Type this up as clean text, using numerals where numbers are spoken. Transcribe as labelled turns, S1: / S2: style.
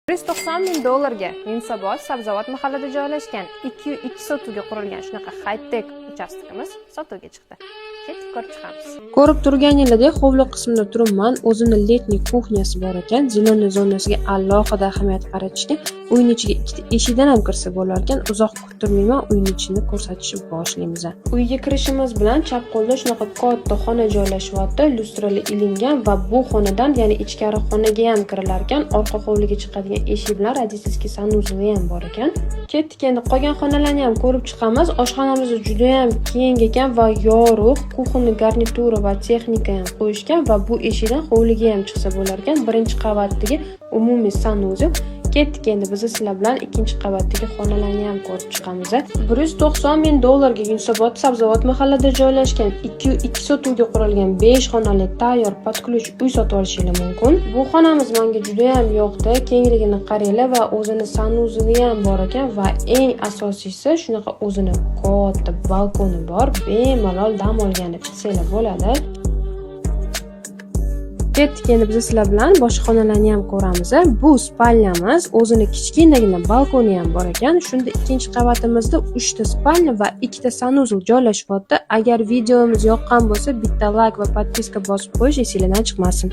S1: 190 ming dollarga Yunusobod, Sabzavot mahallada joylashgan 202 sotixga qurilgan shunaqa high-tech uchastkamiz sotuvga chiqdi. Ketib ko'rib chiqamiz.
S2: Ko'rib turganingizdek, hovli qismida turibman. O'zini летний кухня si bor ekan. Зеленый zonasiga alohida ahamiyat qaratishgan. Uyni ichiga ikkita eshikdan ham kirsa bo'lar ekan. Uzoq kuttirmayman, uyni ichini ko'rsatishni boshlaymiz. Uyga kirishimiz bilan chap qo'lda shunaqa katta xona joylashyapti, lyustralar ilingan va bu xonadan, ya'ni ichkari xonaga ham kirilar ekan. Orqa hovliga chiqadigan eshik bilan родительский санузел i ham bor ekan. Ketdik, endi qolgan xonalarni ham ko'rib chiqamiz. Oshxonamiz juda ham keng ekan va yorug', кухонный garnitura va texnika ham qo'yishgan va bu eshikdan hovliga ham chiqsa bo'lar ekan. Birinchi qavatdagi umumiy санузел. Ketdik, endi biz sizlar bilan ikkinchi qavatdagi xonalarni ham ko'rib chiqamiz. 190 ming dollarga Yunusobod, Sabzavot mahallada joylashgan 202 sotixga qurilgan 5 xonali tayyor под ключ uy sotib olishingiz mumkin. Bu xonamiz menga juda ham yoqdi. Kengligini qaranglar va o'zini санузел i ham bor ekan va eng asosiysi, shunaqa o'zini katta balkoni bor. Bemalol dam olgani chiqsanglar bo'ladi. Ketdik, endi biz sizlar bilan boshqa xonalarni ham ko'ramiz. Bu спальня miz, o'zini kichkinagina balkoni ham bor ekan. Shunda ikkinchi qavatimizda 3 ta спальня va ikkita санузел joylashyapti. Agar videomiz yoqqan bo'lsa, bitta layk va подписка bosib qo'yish esinglardan chiqmasin.